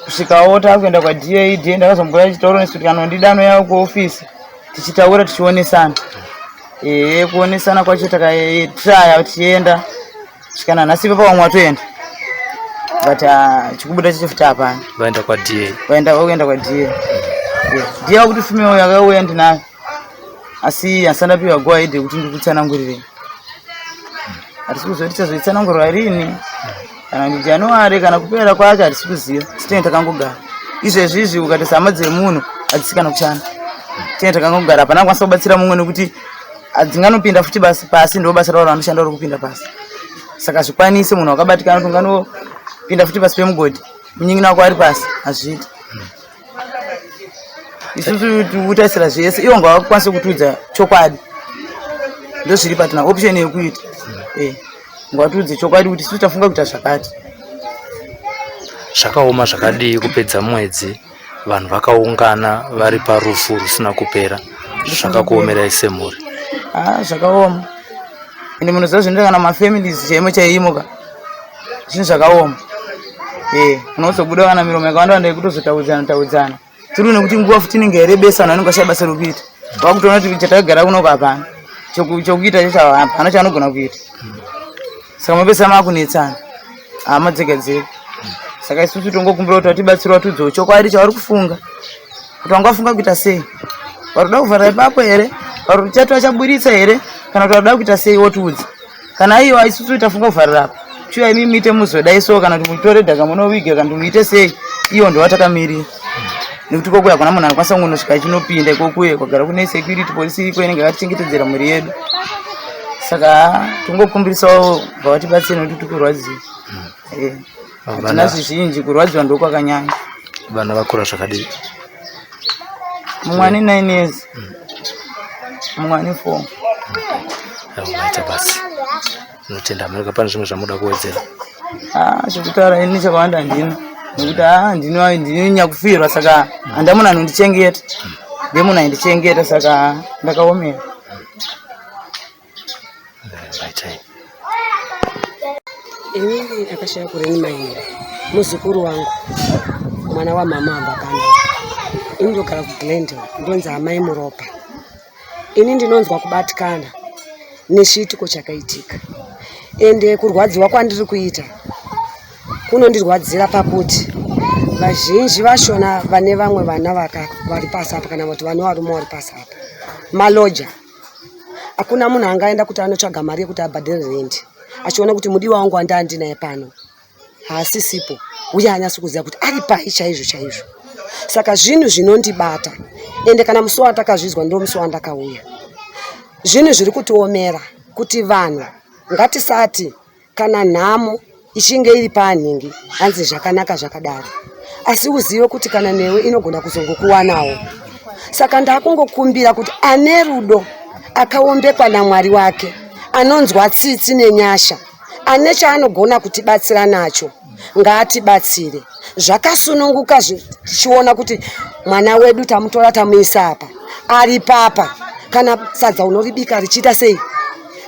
kusvikawo takuenda kwaDA DA ndakazomboya chitauro nesu kuti kana ndida anouya kuofisi tichitaura tichionesana ehe kuonesana kwacho takatraya tichienda kusvika nanhasi ipapo vamwe vatoenda but chikubuda chacho futi hapana. Vaenda kwaDA vaenda vakuenda kwaDA DA vakuti fumewo yakauya ndinayo asi handisati ndapiwa go ahead yekuti ndikutsanangurirei. Hatisi kuziva kuti tichazoitsanangurwa rini kana kuti January kana kupera kwacho hatisi kuziva. Tinenge takangogara. Izvezvi izvi ukatarisa hama dzemunhu hadzisi kana kushanda. Tinenge takangogara hapana akwanisa kubatsira mumwe nekuti hadzinganopinda futi basi pasi ndo basa ravo ravanoshanda vari kupinda pasi. Saka zvikwanise munhu wakabatikana kuti unganopinda futi pasi pemugodhi munin'ina wako ari pasi hazviiti. Isusu tikutarisira zvese ivo ngavakwanise kutiudza chokwadi ndozviri patina option yekuita eh ngavatiudze chokwadi kuti isusu tafunga kuita zvakati. Zvakaoma zvakadii kupedza mwedzi vanhu vakaungana vari parufu rusina kupera zvakakuomerai semhuri? Ah, zvakaoma ende munoziva zvinoita kana mafamilies chaimo chaimo ka zvinhu zvakaoma eh unozobuda kana miromo yakawanda wanda yekutozotaudzana taudzana tiri nekuti nguva futi inenge yarebesa vanhu vanenge vashaya basa rokuita vakutoona kuti chatakagara kunoko hapana chokuita chacho hapana chaanogona kuita saka mapesa makunetsana hama dzega dzega saka isusu tongokumbira kuti vatibatsire vatiudzewo chokwadi chavari kufunga kuti vanga vafunga kuita sei vari kuda kuvhara ipapo here vari kuti chati vachaburitsa here kana kuti vari kuda kuita sei wotiudza kana aiwa isusu tafunga kuvharira apa shuwa imi muite muzodai so kana kuti mutore dhaka munoviga kana kuti muite sei iyo ndowatakamirira nekuti kokuya hakuna munhu anokwanisa kungonosvika achinopinda ikokuye kwagara kune security polisi iko inenge yakachengetedzera mhuri yedu saka tongokumbirisawo vatibatsire nekuti tikurwadziwa eh, hatina zvizhinji kurwadziwa ndokwakanyanya vana vakura zvakadii mumwe ane 9 years mumwe ane 4 maita basa notenda murika pane zvimwe zvamuda kuwedzera ah, zvekutaura ini chakawanda handina nekuti ah, ndini nyakufirwa saka handa munhu anondichengeta ndiye munhu aindichengeta saka ndakaomera Inini akashaya kureni maini muzukuru wangu mwana wamama amba pano ini ndogara kuglendale ndonzi amai muropa ini ndinonzwa kubatikana nechiitiko chakaitika ende kurwadziwa kwandiri kuita kunondirwadzira pakuti vazhinji vashona vane vamwe vana vari pasi apa kana kuti vane varume vari pasi apa maloja Hakuna munhu angaenda kuti anotsvaga mari yekuti abhadhare rent achiona kuti mudiwa wangu wanda andinaye pano haasisipo uye anyasi kuziva kuti ari pai chaizvo chaizvo. Saka zvinhu zvinondibata ende kana musi watakazvizwa ndo musi wandakauya. Zvinhu zviri kutiomera kuti vanhu ngatisati Kana nhamo ichinge iri paanhingi hanzi zvakanaka zvakadaro, asi uzive kuti kana newe inogona kuzongokuwanawo. Saka ndakungokumbira kuti ane rudo akaombekwa naMwari wake, anonzwa tsitsi nenyasha, ane chaanogona kutibatsira nacho ngaatibatsire zvakasununguka tichiona kuti mwana wedu tamutora tamuisa apa ari papa kana sadza unoribika richiita sei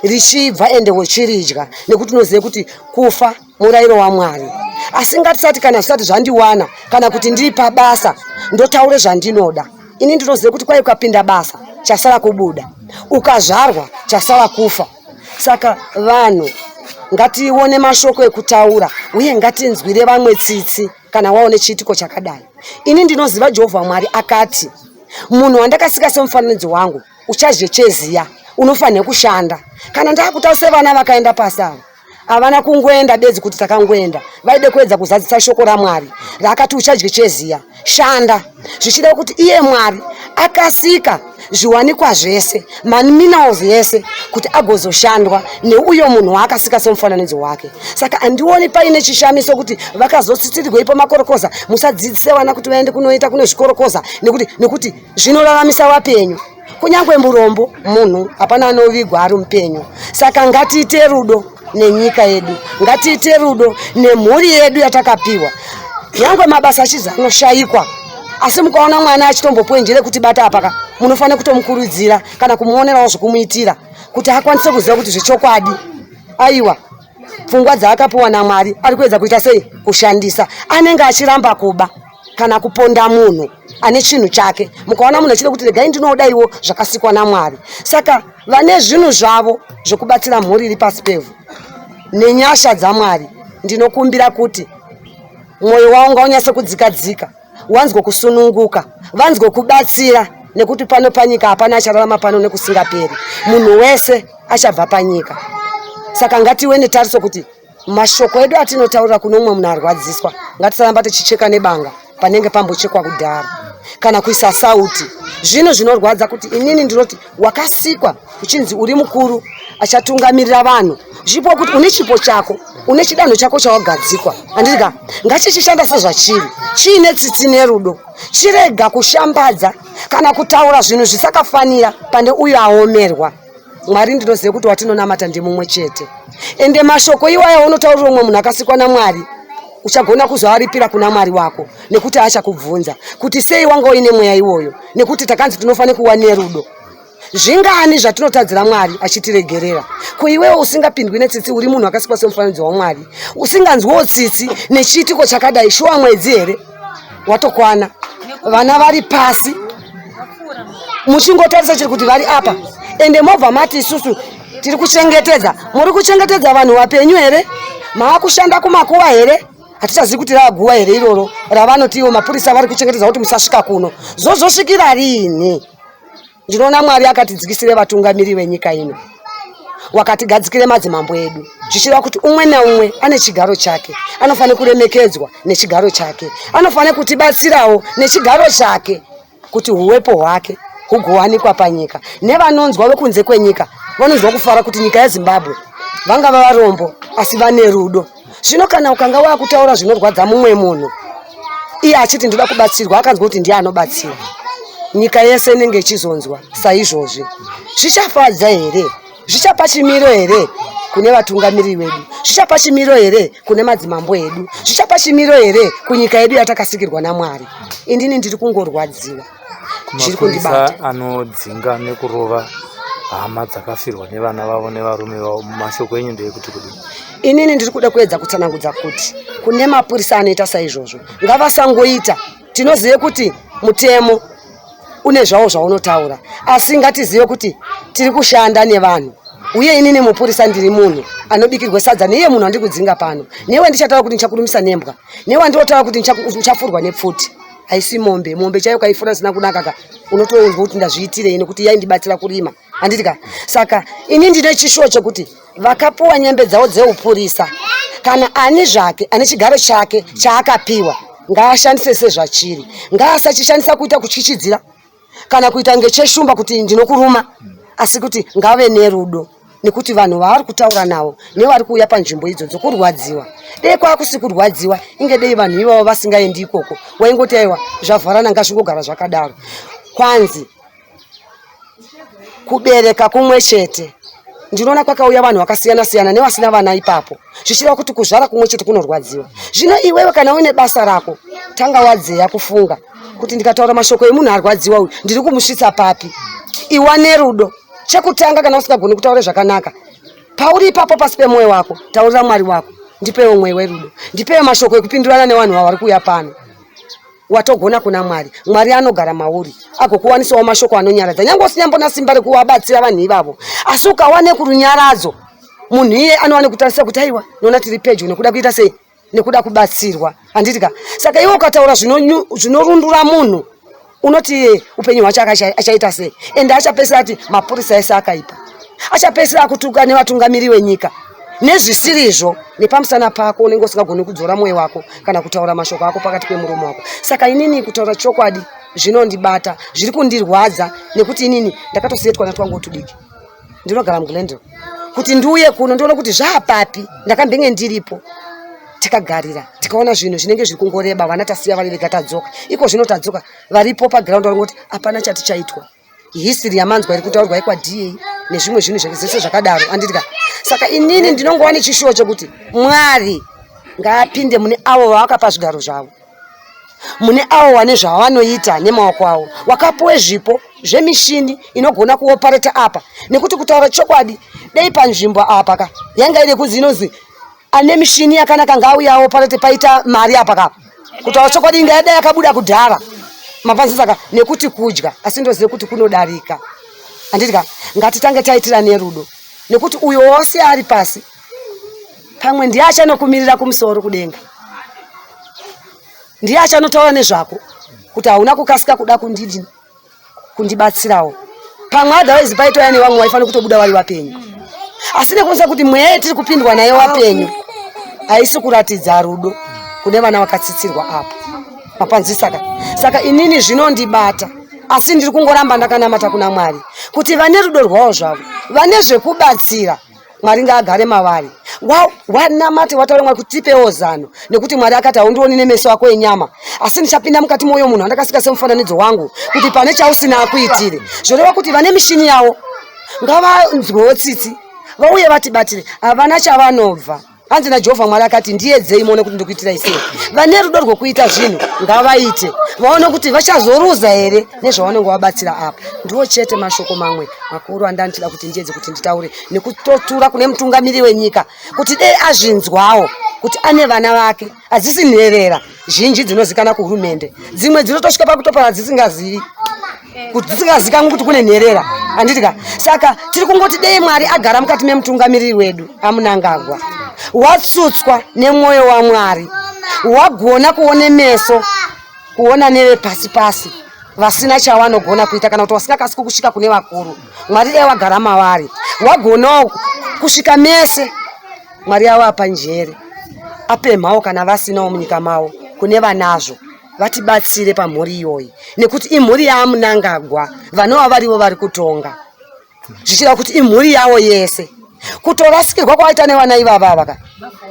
richibva ende wechiridya nekuti unoziva kuti kufa murairo wamwari asi ngatisati kana zvisati zvandiwana kana kuti ndiri pabasa ndotaure zvandinoda ini ndinoziva kuti kwai ukapinda basa chasara kubuda ukazvarwa chasara kufa saka vanhu ngatione mashoko ekutaura uye ngatinzwire vamwe tsitsi kana waone chiitiko chakadai ini ndinoziva jehovha mwari akati munhu wandakasika semufananidzo wangu uchadye cheziya unofanira kushanda kana ndakuta sevana vakaenda pasi ava havana kungoenda bedzi kuti takangoenda vaide kuedza kuzadzisa shoko ramwari raakati uchadye cheziya shanda zvichida kuti iye mwari akasika zviwanikwa zvese maminerals yese kuti agozoshandwa neuyo munhu waakasika semufananidzo wake saka handioni paine chishamiso kuti vakazotsitsirirweipo makorokoza musadzidzise vana kuti vaende kunoita kune zvikorokoza nekuti nekuti zvinoraramisa vapenyu kunyange murombo munhu hapana anovigwa ari mupenyu saka ngatiite rudo nenyika yedu ngatiite rudo nemhuri yedu yatakapiwa nyangwe mabasa achizi anoshayikwa asi mukaona mwana achitombopuwe njere kuti bata apaka munofanira kutomukurudzira kana kumuonerawo zvekumuitira kuti akwanise kuziva kuti zvechokwadi aiwa pfungwa dzaakapiwa namwari ari kuedza kuita sei kushandisa anenge achiramba kuba kana kuponda munhu ane chinhu chake mukaona munhu achida kuti regai ndinodaiwo zvakasikwa namwari saka vane zvinhu zvavo zvekubatsira mhuri iri pasi pevhu nenyasha dzamwari ndinokumbira kuti mwoyo wavo ngaunyatse kudzika dzika wanzwe kusununguka vanzwe kubatsira nekuti pano panyika hapana achararama pano nekusingaperi munhu wese achabva panyika. Saka ngatiwe netariso kuti mashoko edu atinotaurira kune umwe munhu arwadziswa, ngatisaramba tichicheka nebanga panenge pambochekwa kudhara kana kuisa sauti. Zvinhu zvinorwadza kuti inini ndinoti wakasikwa uchinzi uri mukuru achatungamirira vanhu, zvipo kuti une chipo chako, une chidanho chako chawagadzikwa, handiti ka? Ngachichishanda sezvachiri, chiine tsitsi nerudo, chirega kushambadza kana kutaura zvinhu zvisakafanira pane uyo aomerwa. Mwari ndinoziva kuti watinonamata ndimumwe chete, ende mashoko iwaya unotaurira umwe munhu akasikwa naMwari uchagona kuzoaripira kuna Mwari wako, nekuti achakubvunza kuti sei wanga uine mweya iwoyo, nekuti takanzi tinofanira kuwa nerudo. Zvingani zvatinotadzira Mwari achitiregerera? Ko iwewe usingapindwi netsitsi, uri munhu akasikwa semufananidzo waMwari, usinganzwiwo tsitsi nechiitiko chakadai, shuwa mwedzi here watokwana, vana vari pasi muchingotarisa chiri kuti vari apa, ende mobva mati isusu tiri kuchengetedza. Muri kuchengetedza vanhu vapenyu here? Maakushanda kumakuva here? Hatichazivi kuti raaguva here iroro ravanoti ivo mapurisa vari kuchengetedza kuti musasvika kuno. Zozosvikira riini? Ndinoona Mwari akatidzikisire vatungamiri venyika ino, wakatigadzikire madzimambo edu, zvichireva kuti umwe naumwe ane chigaro chake, anofanira kuremekedzwa nechigaro chake, anofanira kutibatsirawo nechigaro chake, kuti huwepo hwake hugowanikwa panyika. Nevanonzwa vekunze kwenyika vanonzwa kufara kuti nyika yeZimbabwe vangava varombo asi vane rudo. Zvino kana ukanga wakutaura zvinorwadza mumwe munhu, iye achiti ndoda kubatsirwa, akanzwa kuti ndiye anobatsira, nyika yese inenge ichizonzwa saizvozvi. Zvichafadza here? Zvichapa chimiro here kune vatungamiriri vedu? Zvichapa chimiro here kune madzimambo edu? Zvichapa chimiro here kunyika yedu yatakasikirwa naMwari? Indini ndiri kungorwadziwa. Zviri kundibata. Anodzinga nekurova hama dzakafirwa nevana vavo nevarume vavo, mashoko enyu ndeyekuti kudii? Inini ndiri kuda kuedza kutsanangudza kuti kune mapurisa anoita saizvozvo ngavasangoita. Tinozive kuti mutemo une zvawo zvaunotaura, asi ngatizive kuti tiri kushanda nevanhu, uye inini mupurisa ndiri munhu anobikirwe sadza neiye munhu andiri kudzinga pano. Newe ndichataura kuti ndichakurumisa nembwa, newe andinotaura kuti ndichafurwa nepfuti. Haisi mombe, mombe chaiyo ukaifura zvisina kunaka ka unotounzwa kuti ndazviitirei nekuti yaindibatsira kurima, handiti ka? Saka ini ndine chishuwo chekuti vakapuwa nyembe dzavo dzeupurisa, kana ani zvake ane chigaro chake chaakapiwa ngaashandise sezvachiri, ngaasachishandisa kuita kutyityidzira kana kuita ngecheshumba kuti ndinokuruma, asi kuti ngave nerudo, nekuti vanhu vaari kutaura navo nevari kuuya panzvimbo idzodzo kurwadziwa. Dei kwakusi kurwadziwa, inge dei vanhu ivavo vasingaendi ikoko, waingoti aiwa zvavharana, ngazvingogara zvakadaro. Kwanzi kubereka kumwe chete, ndinoona kwakauya vanhu vakasiyana siyana nevasina vana ipapo, zvichireva kuti kuzvara kumwe chete kunorwadziwa. Zvino iwewe kana uine basa rako, tanga wadzeya kufunga kuti ndikataura mashoko emunhu arwadziwa uyu ndiri kumusvitsa papi. Iwa nerudo. Chekutanga, kana usingagoni kutaura zvakanaka, pauri ipapo pasi pemwoyo wako, taurira Mwari wako, ndipewo mweya werudo, ndipewo mashoko ekupindurana nevanhu ava vari kuuya pano. Watogona kuna Mwari, Mwari anogara mauri agokuwanisawo mashoko anonyaradza, nyange usinyambona simba rekuvabatsira vanhu ivavo, asi ukawa nekurunyaradzo, munhu iye anowa nekutarisa kuti aiwa, noona tiri pedyo nekuda kuita sei, nekuda kubatsirwa, handiti ka? Saka iwe ukataura zvinorundura munhu, unoti iye upenyu hwacho achaita sei? Ende achapedzisira ati mapurisa ese akaipa, achapedzisira akutuka nevatungamiri venyika nezvisirizvo, nepamusana pako unenge usingagoni kudzora mwoyo wako kana kutaura mashoko ako pakati pemuromo wako. Saka inini kutaura chokwadi zvinondibata, zviri kundirwadza, nekuti inini ndakatosiya twana twangu tudiki, ndinogara muGlendale, kuti ndiuye kuno ndione kuti zvaapapi. Ndakambenge ndiripo, tikagarira tikaona zvinhu zvinenge zviri kungoreba, vana tasiya vari vega, tadzoka iko zvino, tadzoka varipo paground varingoti hapana chati chaitwa. History yamanzwa iri kutaurwa yekwaDA nezvimwe zvinhu zvese zvakadaro, handiti ka? Saka inini ndinongova nechishuwo chekuti Mwari ngaapinde mune avo vavakapa zvigaro zvavo, mune avo vane zvavanoita nemaoko avo, wakapuwe zvipo zvemishini inogona kuopareta apa. Nekuti kutaura chokwadi, dei panzvimbo apa ka yanga iri kunzi inonzi ane mishini yakanaka ngaauye aoparete, paita mari apa ka, kutaura chokwadi inga yadai yakabuda kudhara mapanzi. Saka nekuti kudya, asi ndozive kuti kunodarika, handiti ka? Ngatitange taitira nerudo, nekuti uyo wose ari pasi pamwe ndiye achanokumirira kumusoro kudenga, ndiye achanotaura nezvako kuti hauna kukasika kuda kundidi kundibatsirawo pamwe, otherwise paitouya nevamwe vaifanira kutobuda vari vapenyu. Asi nekuonesa kuti mweya yetiri kupindwa nayo wapenyu haisi kuratidza rudo kune vana vakatsitsirwa apo. Mapanzwisaka. Saka inini zvinondibata, asi ndiri kungoramba ndakanamata kuna Mwari kuti vane rudo rwavo zvavo, vane zvekubatsira, Mwari ngaagare mavari. Wanamate wataura Mwari kuti tipewo zano, nekuti Mwari akati haundioni nemeso ako enyama, asi ndichapinda mukati mwoyo munhu andakasika semufananidzo wangu, kuti pane chausina akuitire. Zvoreva kuti vane mishini yavo ngavanzwewo tsitsi, vauye vatibatire. Havana chavanobva. Hanzi naJehovha Mwari akati, ndiedzei muone kuti ndikuitirai sei. Vane rudo rwekuita zvinhu ngavaite, vaone kuti vachazoruza here nezvavanenge vabatsira apa. Ndiwo chete mashoko mamwe makuru andandida kuti ndiedze kuti nditaure, nekutotura kune mutungamiri wenyika kuti dei azvinzwawo kuti ane vana vake, hadzisi nherera zhinji dzinozikana kuhurumende, dzimwe dzinotosvika pakutopara dzisingazivi kuti dzisingazikanwi kuti kune nherera, handiti ka? Saka tiri kungoti dei Mwari agara mukati memutungamiriri wedu aMunangagwa, watsutswa nemwoyo waMwari, wagona kuone meso kuona nevepasi pasi vasina chavanogona kuita kana kuti vasingakasiki kusvika kune vakuru. Mwari dai wagara mavari, wagonawo kusvika mese. Mwari avapa njere, apemhawo kana vasinawo munyika mavo kune vanazvo, vatibatsire pamhuri iyoyi, nekuti imhuri yaMunangagwa vanova varivo vari kutonga, zvichida kuti imhuri yavo yese. Kutorasikirwa kwaita nevana ivava ava ka,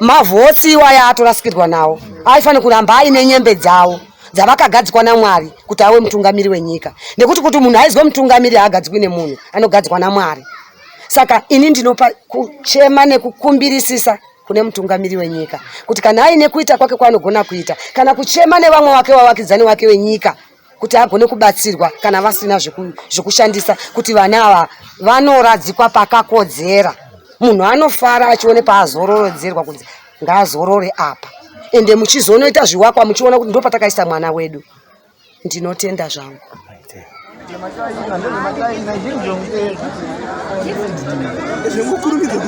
mavhotsi iwaya atorasikirwa nawo, aifanira kuramba aine nyembe dzavo dzavakagadzikwa naMwari kuti ave mutungamiri wenyika, nekuti kuti munhu aizwe mutungamiri haagadzikwi nemunhu, anogadzikwa naMwari. Saka ini ndinopa kuchema nekukumbirisisa kune mutungamiri wenyika kuti kana aine kuita kwake kwaanogona kuita, kana kuchema nevamwe wake vavakidzani wake wenyika kuti agone kubatsirwa kana vasina zvekushandisa, kuti vana ava vanoradzikwa pakakodzera. Munhu anofara achione paazororedzerwa kunzi ngaazorore apa, ende muchizonoita zviwakwa muchiona kuti ndopatakaisa mwana wedu. Ndinotenda zvangu.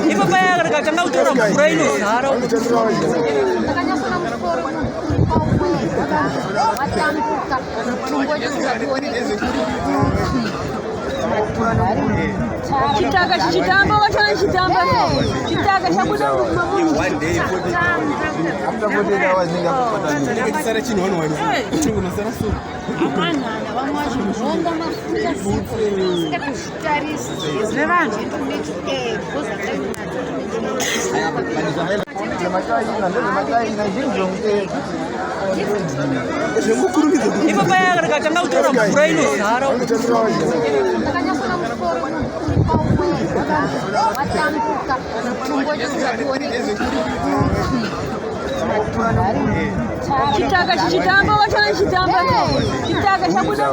Ipo paya rikatanga kutora mvura inozara. Chitaka chichitamba vachona chichitamba. Chitaka chabuda Ipo paya rikatanga kutora mvura inozara. Chitaka chichitamba vachona chichitamba. Chitaka chabuda.